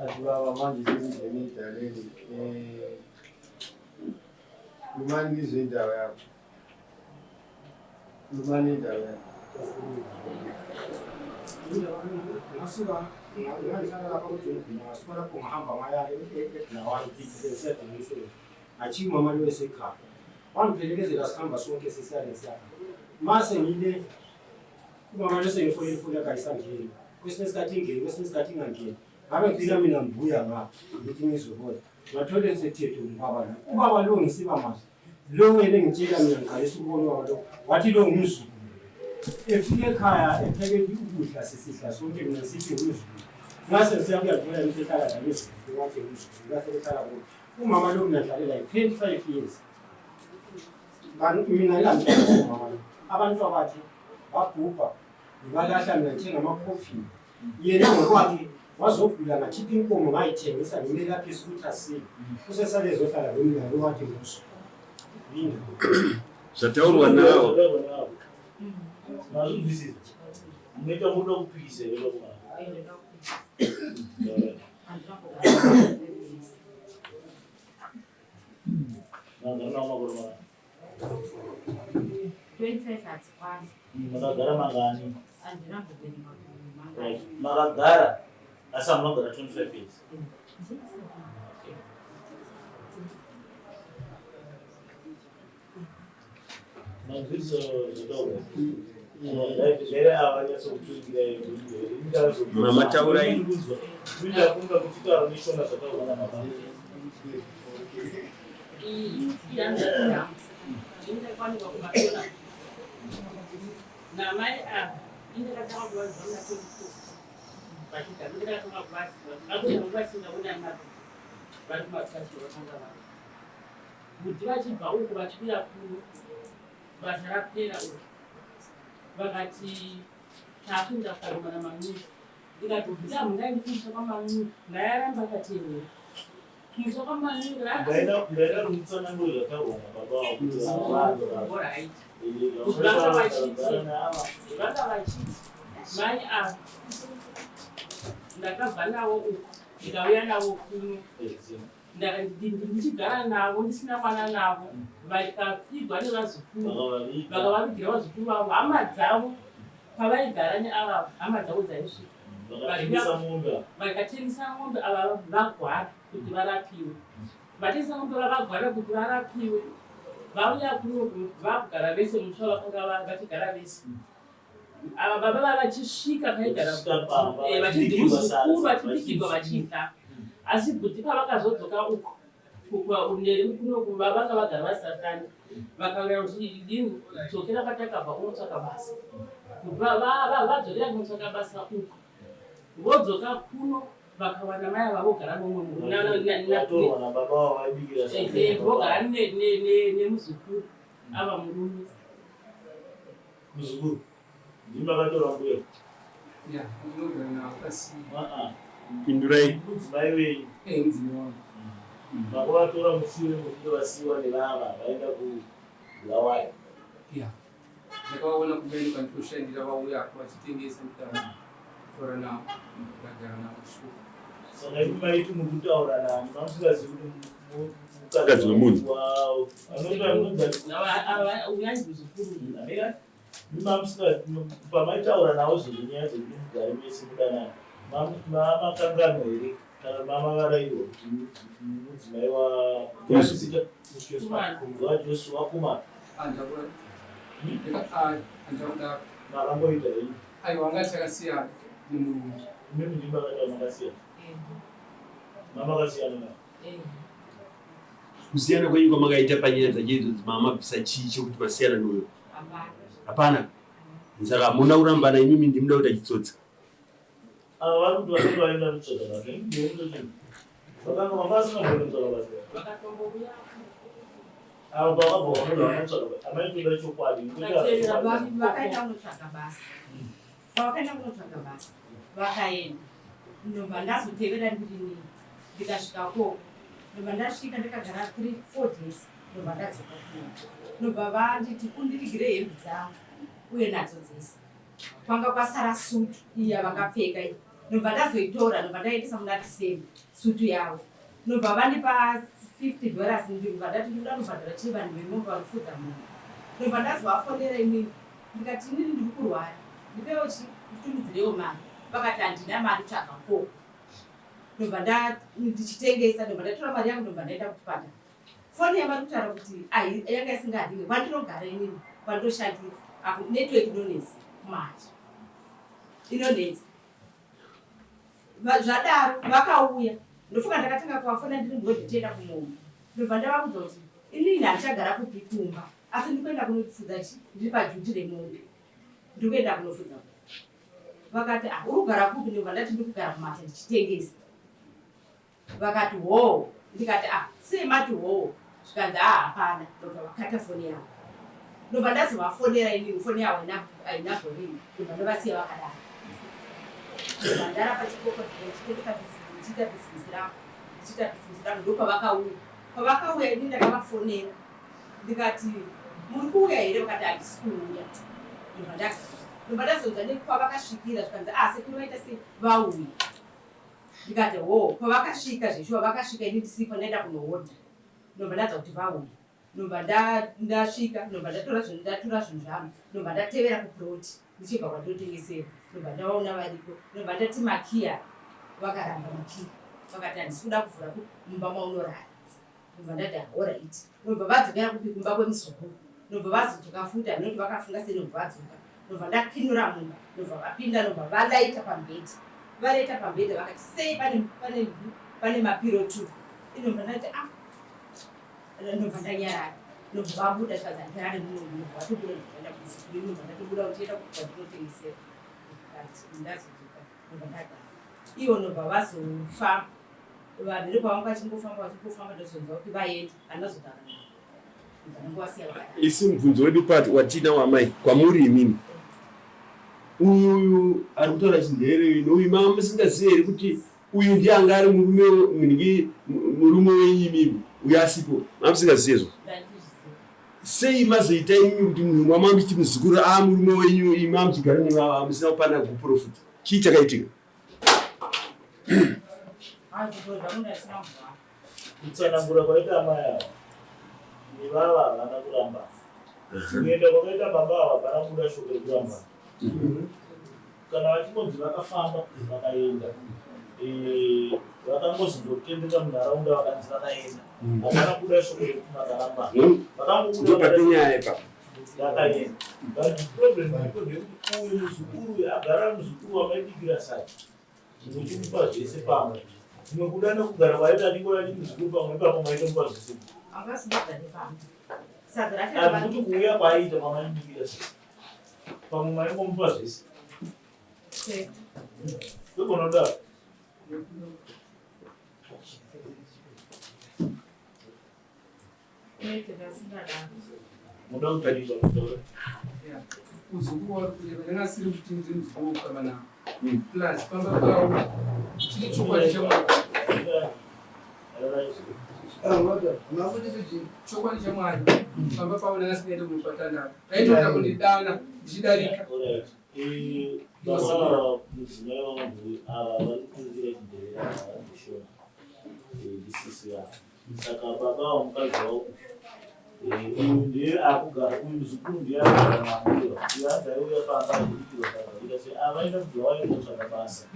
Athi baba manje sesingene edaleni lumani ngizwe indaba yakho. Lumani indaba yakho. Ngasuka ngangihlala lapha kuJohn Bhina ngasuka lapho ngahamba ngaya eBulawayo ngisiyadinga umsebenzi. Ngatshiya umama lo esekhaya. Wangiphelekezela sihamba sonke sisiya lesiya. Mase ngile umama lo sengifonela ifoni yakhe ayisangeni. Kwesinye isikhathi ingene, kwesinye isikhathi ingangeni. Ngabe ngigcina mina ngibuya ngapha ukuthi ngizobona. Ngathole sethethe ngubaba lo. Ubaba lo ngisiba mazi. Lo wena engitshela mina ngiqalisa ukubona ubaba lo. Wathi lo ngumzukulu. Efika ekhaya epheke ukudla sisidla sonke mina sithi ngumzukulu. Ngase ngisiyabuya ngithola ngisehlala la ngumzukulu wathi ngumzukulu. Ngase ngihlala kubo. Umama lo mina ngidlalela yi-25 years. Mina ngingamtshela umama lo. Abantu abakhe babhubha ngibalahla mina ngithenga amakhofini. Yena ngokwakhe wazogula ngakhipha inkomo ngayithengisa ngimelaphisa ukuthi asile. Usesale ezohlala nomngane wathi nguso. Yini? Zvataurwa nawo. Mazvinzwisisa. Munoita munoda kupikisa here vakomana? Makagara mangani? Makagara asi hamuna kugara 25 years. Mama taurai. Namai ava indakatanga kuvaziva muna 24 vachigara ndakatanga kuvaziva vakuvasingaona vari kumatrasi vakanga vari Bhudhi vachibva uku vachiuya kuno basa rapera uku vakati takuenda kukaromana manundu ndikati bhudhi hamungaendi kumusha kwamanundu naye aramba akateerera kumusha kwamanundu Ndaida kumutsanangurira zvataurwa nababa vavo kuti Alright. Vanga vachiti vanga vachiti mai ava ndakabva navo uku ndikauya navo kuno Ndichigara navo ndisina mwana navo vakapfigwa nevazukuru vakavavigira vazukuru vavo hama dzavo pavaigara neava hama dzavo dzaisvika vakatengesa mombe ava vagwara kuti varapiwe vatengesa mombe vavagwara kuti varapiwe vauya kuno vakugara vese musha vakanga vachigara vese ava baba vava vachisvika paigara eh, vachinzi muzukuru vachibikirwa vachidya asi bhuti pavakazodzoka uko kunoku vavanga vagara vasatani vakauya kuti dini dzokera kwatakabva unotsvaka basa vadzokera kunotsvaka basa uko vodzoka kuno vakawana mai ava vogara nomwe vogara nemuzukuru ava murume Muzukuru, ndimi makatora mbuya? Ya, ndinogara navo asi. Ah ah. Pindurai. Mudzimai wenyu. Eh, mudzimai wangu. Makavatora mushure mekunge vasiiwa nevava vaenda kuBulawayo. Ya. Ndakavaona kumweni kwandikoshandira vauya vachitengesa ndikatora navo ndikagara navo shuwa. Saka imi maiti muri kutaura nani mamusingazivi kuti mukadzi wemunhu pamaitaura navo zvenyaya dzekuti mugare mese mudanana mamakanganwa here kana mamavarairwa kuti mudzimai wajoshua kumana makamboita henyu aiwa anga takasiyana nemurume imimi ndimi makataura makasiyana mamakasiyana naye Kusiyana kwenyu kwamakaita panyaya dzacho idzodzi mamabvisa chii chekuti masiyana neuyo? Hapana. Saka hamuna kurambana imimi ndimuda kuita chitsotsi. Ava vari kuti vasati vaenda kutsvaga basa. Vakanga vanga vasina kumboenda kutsvaga basa. Ava pavakabva vanoda vanotsvaga basa. Amai toda chokwadi. Vakaenda kunotsvaga basa. Pavakaenda kunotsvaga basa vakaenda ndobva ndazotevera ndiri ndikasvika koko ndobva ndasvika ndakagara 3 4 days ndobva ndadzoka kuno ndobva vanditi undivigire hembe dzangu uye nadzo dzese kwanga kwasara sutu iya vakapfeka iyi. Ndobva ndazoitora, ndobva ndaendesa muna December sutu yavo. Ndobva vandipa $50, ndobva ndati ndinoda kubhadhara chii vanhu vemombe vanofudza mombe. Ndobva ndazovafonera inini ndikati inini ndiri kurwara, ndipewo chi nditumidzirewo mari. Vakati handina mari, tsvaga koko. Ndobva ndichitengesa, ndobva ndatora mari yangu, ndobva ndaenda kuchipatara. Foni yavari kutaura kuti yanga isingaringi kwandinogara inini, kwandoshandira apo network inonetsa manje, inonetsa. Zvadaro vakauya, ndofunga ndakatanga kuvafona ndiri murodhi tienda kumombe. Ndobva ndavaudza kuti inini handichagara kupi kumba, asi ndikuenda kunofudza chi ndiri pajuti remombe, ndikuenda kunofudza. Vakati ah, uri kugara kupi? Ndobva ndati ndiri kugara kumasa ndichitengesa. Vakati hoo, ndikati ah, sei mati hoo? Zvikanzi ah, hapana. Ndobva vakata foni yavo, ndobva ndazovafonera inini, foni yavo haina kuringa, ndobva ndavasiya vakadaro. Ndobva ndarapa chikoko, ndichitengesa, ndichiita bhizinesi rangu, ndichiita bhizinesi rangu. Ndopavakauya, pavakauya inini ndakavafonera ndikati muri kuuya here? Vakati handisi kuuya. Ndobva ndagara, ndobva ndazonzwa nekwavakasvikira, zvikanzi ah, sekuru vaita sei vauya. Ndikati hoo, pavakasvika zveshuwa vakasvika ini ndisipo, ndaenda kunohodha. Ndobva ndanzwa kuti vauya, ndobva ndasvika, ndobva ndatora zvinhu, ndatora zvinhu zvangu, ndobva ndatevera kuploti ndichibva kwandinotengesera, ndobva ndavaona variko, ndobva ndati makiya, vakaramba makiya, vakati handisi kuda kuvhura mumba maunorara. Ndobva ndati alright. Ndobva vadzokera kupi kumba kwemuzukuru, ndobva vazodzoka futi, handinoti vakafunga sei, ndobva vadzoka, ndobva ndakinura mumba, ndobva vapinda, ndobva valaita pamubhedha, valaita pamubhedha, vakati sei pane pane pane mapiro two? Inobva ndati ah, ndobva ndanyarara, ndobva vabuda, zvikanzi handirare muno, ndobva vatobuda, ndobva vaenda kumuzukuru, ndobva ndatobuda uchienda kwandinotengesera, ndazodzoka, ndobva ndagara ivo, ndobva vazofamba vanhu pavanga vachingofamba vachingofamba, ndozonzwa kuti vaenda, handazotaura navo, ndobva ndangowasiya vakadaro. Isi mubvunzo wedu pati watina wamai kwamuri imimi, uyu ari kutaura chindevere nouyu, mama musingazivi here kuti uyu ndiye anga ari murume munhingi, murume wenyu imimi, uyu asipo? Mama musingazivi izvo? Ndandizviziva. Sei mazoita imimi kuti munhu wamama muchiti muzukuru a murume wenyu, imi mamuchigara nemava musina kupana gupuro futi? Chii chakaitika? Kutsanangura kwaita amai ava, nevava havana kuramba. Kuenda kwakaita baba ava, hapana kubuda shoko rekuramba. Kana vachingonzi vakafamba vakaenda, vakangozondotenderera munharaunda, vakanzi vakaenda, hapana kubuda shoko rekuti makaramba. Vakangobuda Ndopate nyaya ipapo. Vakaenda, but problem iripo ndeyekuti uyu muzukuru uyu agara muzukuru wamaibikira sadza, muchimupa zvese pamwe, zvimwe kuda nekugara kwaita achingouya achiti muzukuru pamwe, ipapo maitomupa zvese. Havasi nepamwe sadza racho. Handikuti kuuya kwaiita kwamaibikira sadza pamwe maingomupa zvese. Kwete. Kwekonodaro. Kwete, ndasingadaro. Muda kutariswa kutaura. Muzukuru wari kureva ndanga asiri kuti ndiri muzukuru wokufamba navo, plus pamba pavo chiri chokwadi chaMwari. Chokwadi chaMwari, pamba pavo ndanga singaende kunopatandaro, aitoda kundidana ndichidarika. Baba, mudzimai wangu, ava vari kuturikira chindevere, ava vari kushona, ndisisi vavo. Saka baba ava mukadzi wavo uyu ndiye akugara, uyu muzukuru ndiye akugara nambuya. Uyu hanzi aiuya pamba achibikirwa sadza kuita sei, ava vaenda kubulawayo kunotsvaka basa,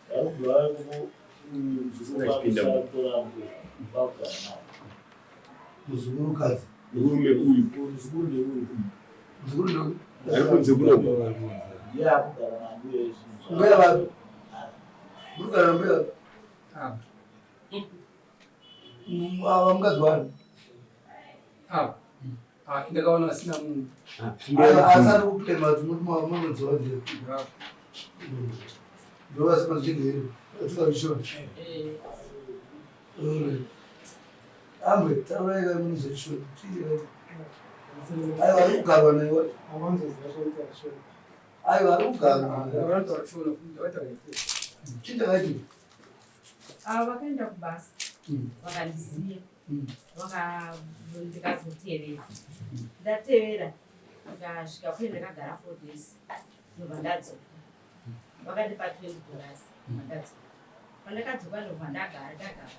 vari kubulawayo kuko. Uyu muzukuru Achipinda. kwakutora mbuya kwakugara navo. Muzukurukadzi. Murume uyu. Uyu muzukuru ndeuyu. Muzukuru ndo Ari kunze kunoku. Ndiye akugara nambuya izvi. Mbuya vapi? Murikugara nambuya vapi? Ava. Ava mukadzi wani? Ava. Ah, ndakaona vasina munhu. Asari kuclaima kuti munodzora ndee ndovasina zvindere atikazvishona. Amwe taurai kai munozvishona. Aiwa, ari kugarwa naiwa. Aiwa, ari kugarwa. Vanotaura Shona, vataura. Chii chakaitika? Ava vakaenda kubasa, vakandisiya, ndikazotevera, ndatevera ndikasvika kune ndakagara 4 days, ndobva ndadzoka, vakandipa $20. Ndadzoka. Pandakadzoka ndobva ndagara ndagara,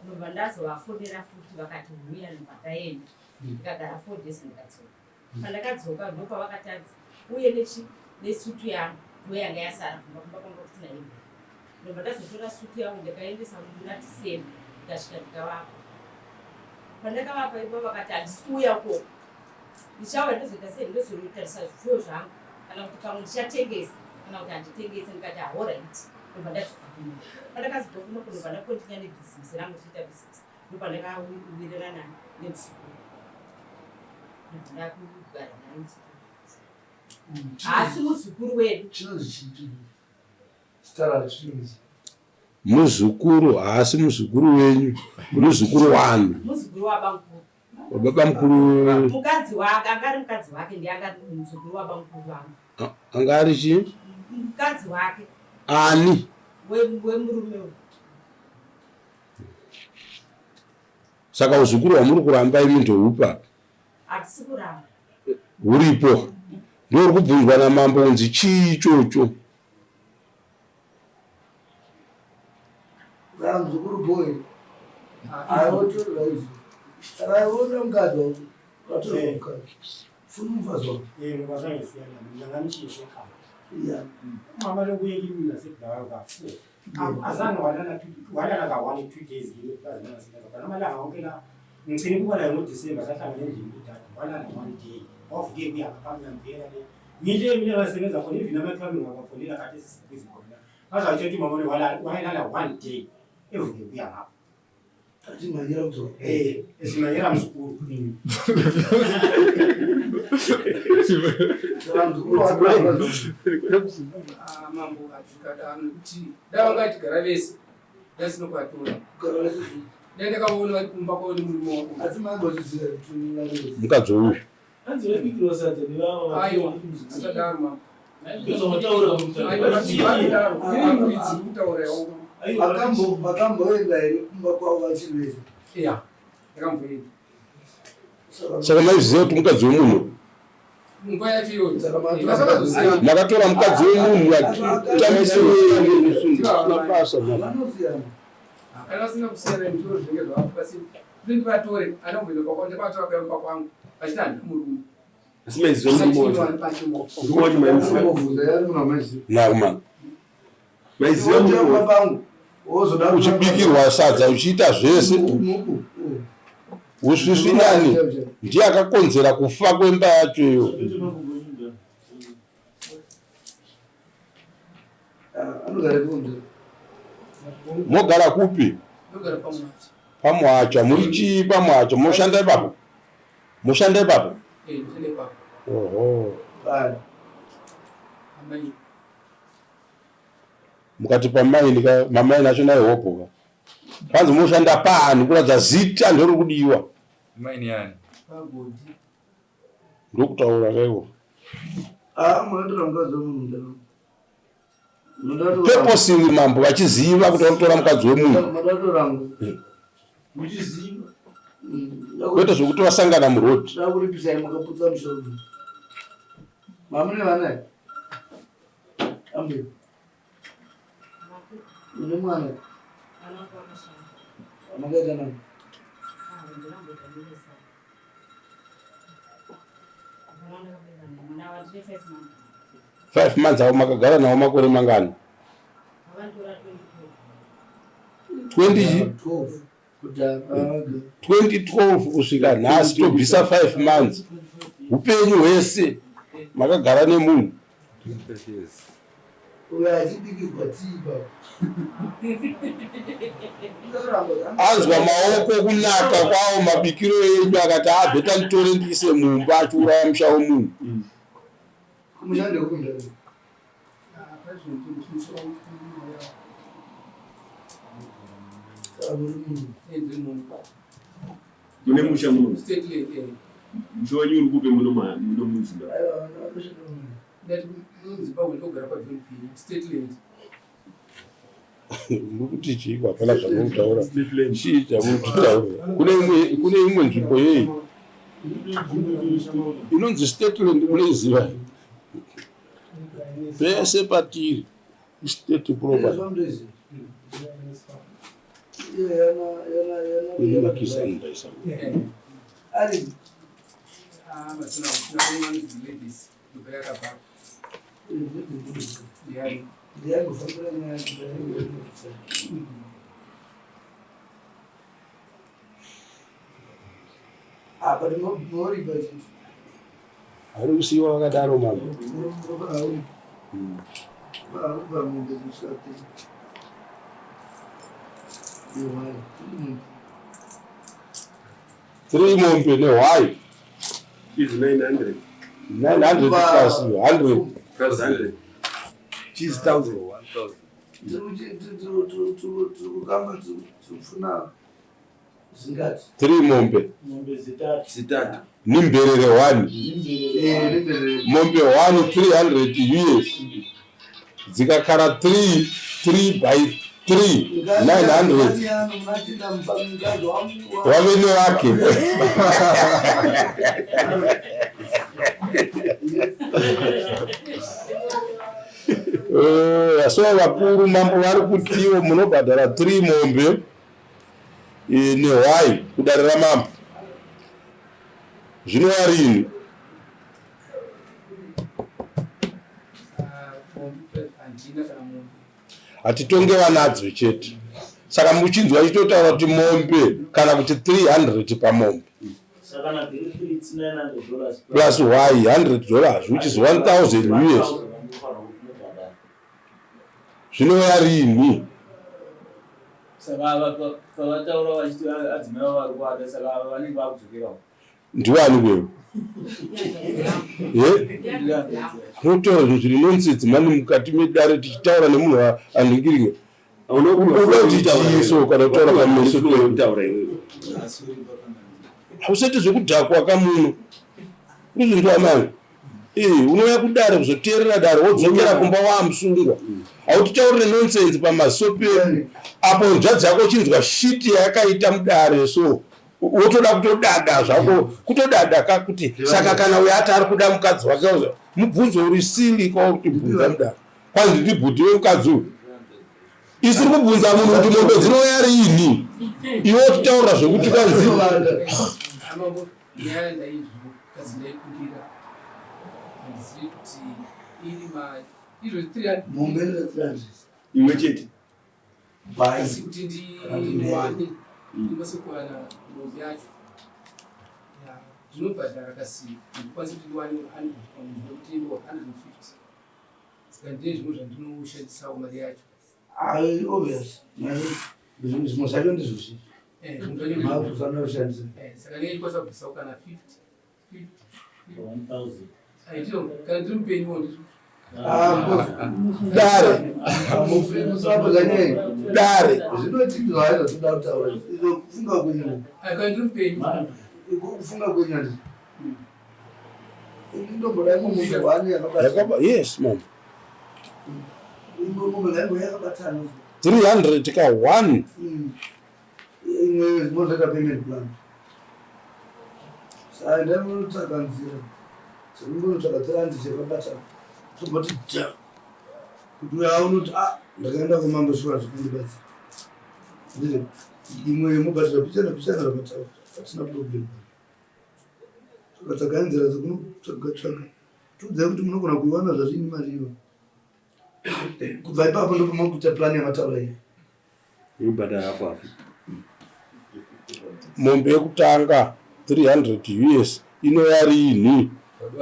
ndobva ndazovafonera futi vakati huya, ndobva ndaenda ndikagara 4 days ndikadzoka. Pandakadzoka ndopavakatadza uye nechi nesutu yangu ndoyanga yasara kumba, kumba kwanga kusina hembe. Ndobva ndazotora sutu yangu ndikaendesa muna December, ndikasvika ndikavapa. Pandakavapa ipo vakati handisi kuuya ukoko, ndichauya ndozoita sei, ndozotarisa zvipfuyo zvangu kana kuti pamwe ndichatengesa kana kuti handitengese. Ndikati alright. Ndobva ndadzoka kuno. Pandakazobva kuno kunobva ndakontinya nebhizinesi rangu ndichiita bhizinesi, ndopandakawirirana nemuzukuru, ndobva ndakugara naye muzukuru. Haasi muzukuru wedu. Chinonzi chii chitara chinonzi? Muzukuru haasi muzukuru wenyu, muzukuru wani? Muzukuru wabamukuru. Wababa mukuru? Mukadzi wake anga ari mukadzi wake, ndiye anga ari muzukuru wabamukuru vangu. Anga ari chii? Mukadzi wake. Ani? Wemurume uyu. Saka uzukuru hwamuri kuramba imi ndoupa? Hatisi kuramba. Huripo, ndori kubvunzwa namambo kunzi chii ichocho. Saka muzukuru boy aiwotorwa izvi, saka aiona mukadzi wako watorwa mukadzi funa mufazi wako. Ngoba zangisiyana mina ngamshiya ekhaya. Umama lokuye kimi naseBulawayo ka-4 azange walala, walala ka-1 2 days kimi eplazini angasebenza khona amalanga wonke la. Ngigcine ukuba layo ngoDisemba, sahlangana endlini kudade, walala one day, wavuke kuya ngaphambi ngambuyela le ngile mina ngasebenza khona. Even amakhabi ngabafonela khathi esisibizi khona bazawutshela ukuthi umama lo wayelala one day evuke kuya ngapha. Achimhanyira kudzoka. Esimanyira muzukuru. Saka muzukuru wako Ah, mambo, adzikadaro nekuti dai vanga vachigara vese dai sino kuvatora. Kugara vese. Dai ndakavaona vari kumba kwavo nemurume wako. Asi mangoziziva. Mukadzi uyu. Hanzi vaibikirwa sadza nevava. Aiwa, asadaro mambo. Ndozvamataura kuti Aiwa, vadaro iri muridzi kutaura yawo. Makamboenda here kumba kwavo vachiri vese? Ya, ndakamboenda. Saka maiziva kuti mukadzi wemunhu? Nguva yacho iyoyo. Saka Vasakazosiyana. Makatora mukadzi wemunhu atambise basa. Vanosiyana. Kana vasina kusiyana, ndiro zvinenge zvavapasi kuti vatore anamboenda kwakwa, ndakatora kuya kwangu vachiti handina murume. Asi maiziva murume wacho? Murume wacho maimuziva? Ambobvunza yari munhu amaiziva. Nakumana. Maiziva murume Kumba wacho? pangu wozoda Uchibikirwa sadza, uchiita zvese. Muku. Usvisvinani ndiye akakonzera kufa kwemba yacho iyo. Anogara kunze. Mogara kupi? Ndogara paMwacha. PaMwacha muri chii? PaMwacha moshanda ipapo, moshanda ipapo? Eh, ndoshanda ipapo. Oho. Bani. Amai. Mukati pamaini ka, mamaini acho naihopo ka, kwanzi moshanda paani? Kuratidza zita ndori kudiwa. Maini yani? Pagodhi. Ndokutaura kaiko. Ah, munotora mukadzi wemunhu. Purposely mambo vachiziva kuti vanotora mukadzi wemunhu. Madatora. Muchiziva. Kwete zvekuti vasangana muroad. Ndakuripisai makaputsa musoro. Mamune vana here? Ambe. Mune mwana makaita nani? 5 months avo makagara navo makore mangani? 20 12 kudhara. 2012 kusvika nhasi, tobvisa 5 months, upenyu hwese makagara nemunhu. Uyo achibikirwa tii baba. Anzwa maoko kunaka kwawo mabikiro enyu, akati abheta nditore ndiise mumba, achiuraya musha wemunhu. Kumushande kunda. Pazvinhu musoro. Saka muri munhu. Ndiri munhu. Mune musha muno? Stateland, eh. Musha wenyu uri kupi muno muno muZimbabwe? Aiwa, vana vanoshanda munhu. Ndati muZimbabwe ndogara paJohn P Stateland. Muri kuti chii? Hapana zvamurikutaura. Chii chamuri kutaura? Kune imwe nzvimbo yei inonzi Stateland, munoiziva pese patiri. State property. Ini makisi anodaisa. Ari. Apa ndinoripa chinhu. Ari kusiiwa vakadaro mambo. Three mombe nehwai. Is 900. 900 plus 100. Plus 100. Cheese 1000. Tirikukamba tirikufuna zingati. Three mombe. Mombe zitatu. Zitatu. Nimberere 1. Eh, Mombe 1 300 US. Dzikakara 3 3 by 3 900. Wave nevake. Eh, so vakuru mambo vari kutiwo munobhadhara 3 mombe eh, nehwai kudare ramambo zvinova rini hatitonge vanadzo chete saka muchinzwa chitotaura kuti mombe kana kuti 300 pamombe Saka na three three it's $900 plus y 100 dollars which is 1000 us zvinouya rini Saka pavataura vachiti adzimai vavo vari kuada saka ava vanenge vakudzokerawo. Ndiwani wewe? Eh? Unotaura zvinhu zviri nonsense mani mukati medare tichitaura nemunhu anhingirike. Unoda kuti chiiso kana kutaura pameso kutaura iwewe. Hausati zvekudhakwa kamuno. Uzvinzwa mani? Eh, unouya kudare kuzoteerera dare wodzokera kumba waamusungwa. Hautitaurire nonsense pamaso pedu. Apo nzvadzi yako uchinzwa shiti yayakaita mudare so wotoda kutodada zvako kutodada ka kuti saka kana uyo ati ari kuda mukadzi wake uzo mubvunzo uri sili kwa kuti bvunza mudare kwanzi ndibhuti wemukadzi uyu isiri kubvunza munhu kuti mombe dzinouya riini iwe wotitaurira zvekuti kwanzi Amambo, nyaya ndaizvo kazi ndaikumbira handizivi kuti iri ma izvo 300 Mombe inoda 300. Imwe chete. Asi kuti ndiwane ndikwanise kuwana mombe yacho Ya, zvinobhadhara kasi ndikwanise kuti ndiwane 100 pamunhu nekuti ndo 150 saka ndine zvimwe zvandinoshandisawo mari yacho. Ai, obvious. Zvimwe zvacho ndizvozvi. Eh, zvimwe zvacho ndizvo. Makusana kushandisa. Eh, saka ndinenge ndikwanisa kubvisawo kana 50 50 1000. Aitiro kana ndiri mupenyuwo ndizvo. Dare. Dare. Zvinotinzwa haizvo toda kutaura. Izvo kufunga kwenyu. Kana ndiri mupenyu. Kufunga kwenyu handizvo. Ini ndomboda imwe mombe one yakabatana. Yes mama. Imwe mombe ngaimbo yakabatana. 300 ka 1. Imwe zvinozoita payment plan. Saka ndainotsvaga nzira dzekungonotsvaga 300 yakabatana. Tomboti dha. Kuti uya unoti ah ndakaenda kumambo shuwa zvikundibatsira. Ndizvo imwe yemubhadhara pichana pichana zvamataura hatina problem. Tsvaga nzira dzekunotsvaga tsvaga. Tiudzai kuti munogona kuiwana zvazvini mari iyo. Kubva ipapo ndopamukuita plan yamataura iyi. Yekubhadhara hafu hafu. Mombe yekutanga 300 us inouya riini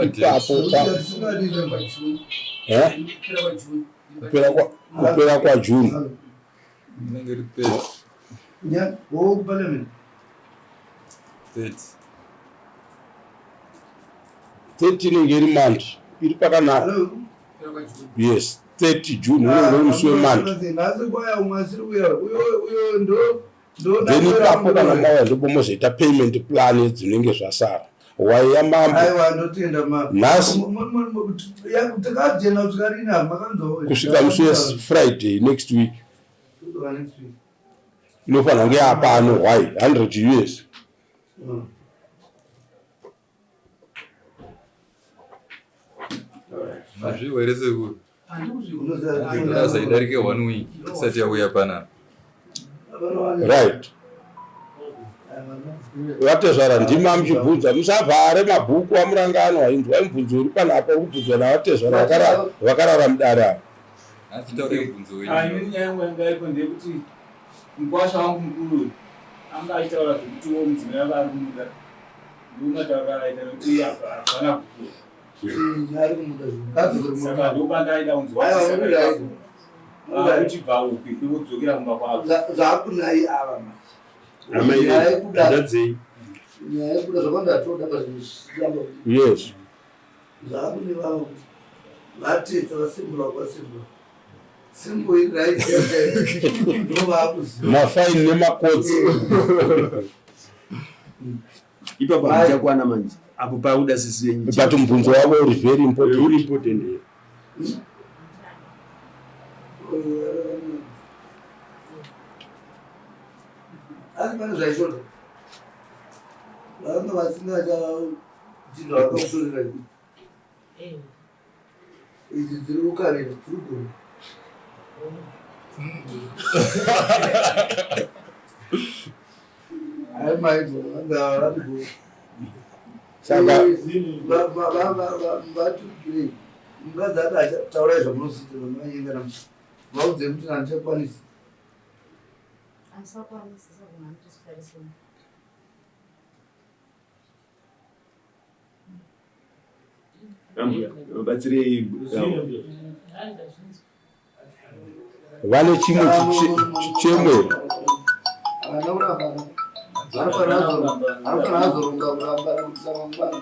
ipapo pa Eh? Kupera kwa kupera kwa June. Inenge iri 30. Yeah, wo parliament. 30. 30 inenge iri Monday iri pakanaka. Yes, 30 June unenge uri musi weMonday. Nhasi kwaya umwe asiri kuya uyo uyo ndo ndo Then ipapo kana mauya ndipo mozoita payment plan yedzinenge zvasara. Waiya mambo. Aiwa ndotenda ma. Nhasi Takajena kusvika rini apa makanzwa. kusvika musi weFriday next week Next week. inofanira kunge yapano hwai 100 us. Mazviwa here sekuru? Ndikuzviona. Idarike one week isati yauya panapa. Right. Vatezvara ndimi amuchibvunza musavhare mabhuku amuranganwa inzwai mubvunzo uri panapa uri kubvunzwa navatezvara vakarara mudare ava. Ah, inini nyaya yangu yanga iripo ndeyekuti mukwasha wangu mukuru uyu anga achitaura zvekutiwo mudzimai wake ari kumuda ndomatauriro akaita nekuti hapana kukura saka ndopandaida kunzwa uchibva upi iwodzokera kumba kwako zvakunai ava manje nyaya yekuda zvakandatoda pazvinhu yes zvakune vava kuti vateta vasimbura kwasimbura simbo iri right ndovakuziva mafaini nemakotsi ipapo hamuchakwana manje apo pakuda sisi venyu but mubvunzo wavo uri very important uri important here asi pane zvaishota vanga vasingachadzinga vakakutorera idzi dziri kukarira dziri guru Hai maidwa vanga vari guru saka vaturikirei mukadzi ati achataurai zvamunosiita zvamakanyengana vaudze kuti handichakwanisi Andisakwanisi saka handisitarisoni. Ambuya, vabatsirei vane chimwe chichemo here havana kurambana anofanira azoronga kurambana kuitira mangwana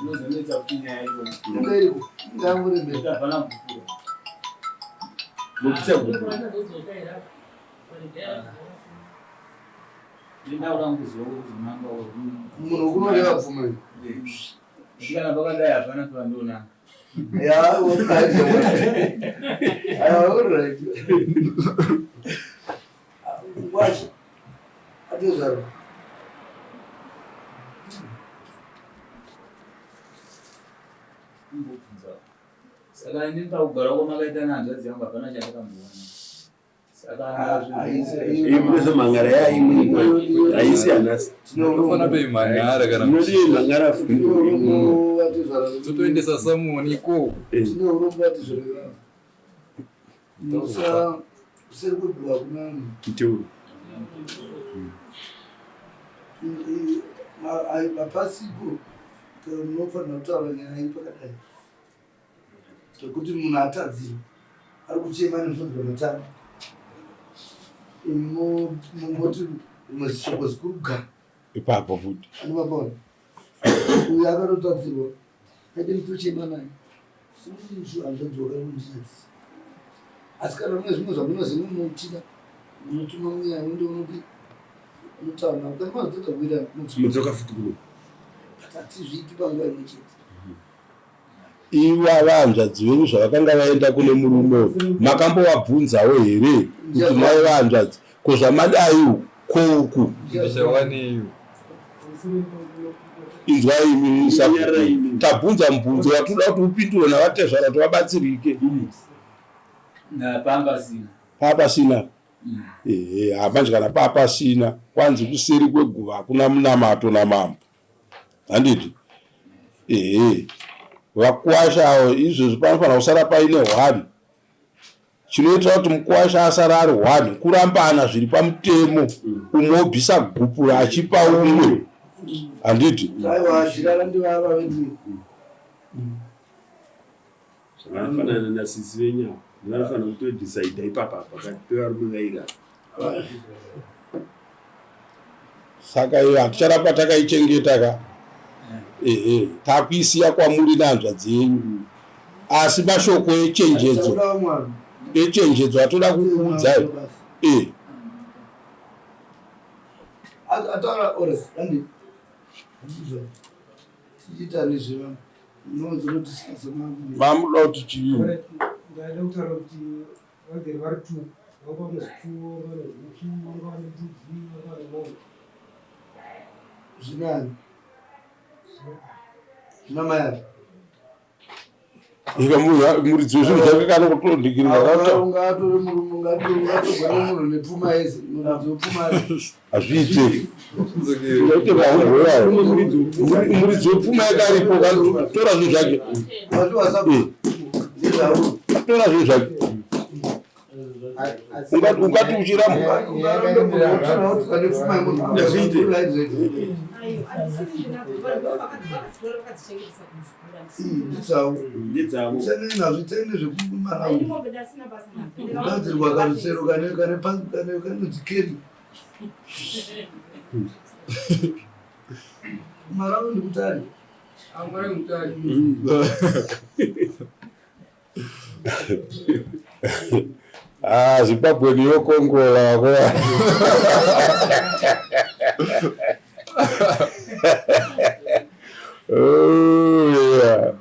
unozonetsa kuti nyaya iyoyo inga iriko inga yangorembera hapana kukura mupisa gupuro Munhu kunoreva pfuma iyi. Kana pakadai hapana pandiona. Ya, alright. Alright. Ngwasha. Atezvaro. Imbobvunza. Saka ini pakugara kwamakaita nehanzvadzi yangu hapana chandakamboona. Mhangara yaimwe haisi yanhasi. Unofana peimhangara kana Inodiwa mhangara futi. Totoendesa samoni ikoko. Tine urombo atezvaro. Musa kuseri kweguva kuna Miteuro. hapasipo munofanira kutaura nyaya iri pakadai zvekuti munhu atadzirwa ari kuchema nemusodzi pamatama mungoti rimwe zishoko zikuru ga ipapo futi anovapaona uyu akatotadzirwa aite mutochema naye simusu hanzvadzi wakanondinadzisa asi kana mune zvimwe zvamunoziva munotina munotuma mweya wende unodi unotaura navo kana mazotadza kuita Mudzoka futi kuno. but hatizviiti panguva imwe chete iva vahanzvadzi venyu zvavakanga vaenda kune murume uyu makambovabvunzawo here kuti mai vahanzvadzi ko zvamadai uku ko uku Ndichawaneyo. inzwai imi sabhuku. Tabvunza mubvunzo watoda kuti upindure navatezvara kuti vabatsirike. Panga sina. Papasina. Ehe, hapana kana papasina. Kwanzi kuseri kweguva hakuna munamato namambo. Handiti? Ehe. Vakuwasha avo izvozvi panofanira kusara paine hwani. Chinoitira kuti mukuwasha asara ari hwani kurambana zviri pamutemo. Umwe obvisa gupuro achipa umwe. Handiti? Aiwa zvirara ndivava vedu. Zvakafanana nasisi venyu ava. Vanofanira kutodhisaidha ipapa pakati pevarume vairi ava. Saka iyo haticharamba takaichengeta ka. Ehe, takuisiya kwamuri nehanzvadzi yenyu. Asi mashoko echenjedzo echenjedzo atoda kukuudzai. Eh. Ataura ores andi. Ndizvo. Tichiita nezvevanhu. Munozonodiscussa Mamuda kuti chii? Ndaida kutaura kuti vagere vari two vanga vane zvipfuwo vanga vane huku vanga vane mbudzi vanga vane mombe Zvinani? Zvina mai ava. Ika munhu muridzi wezvinhu zvake kana kutondikirira Ungatore murume, ungatogone munhu nepfuma yese, muridzi wepfuma. Hazviite, uite mahumbwe ayo. Muridzi wepfuma yake aripo, tora zvinhu zvake. Tora zvinhu zvake. Ungati uchiramba. Ndedzavo itsaine zvekumarauni kugadzirwa karusero kanonzi keri kumaraundi kutari. Amwari mutari. Ah, Zimbabwe niyokongola wako. Oh, yeah.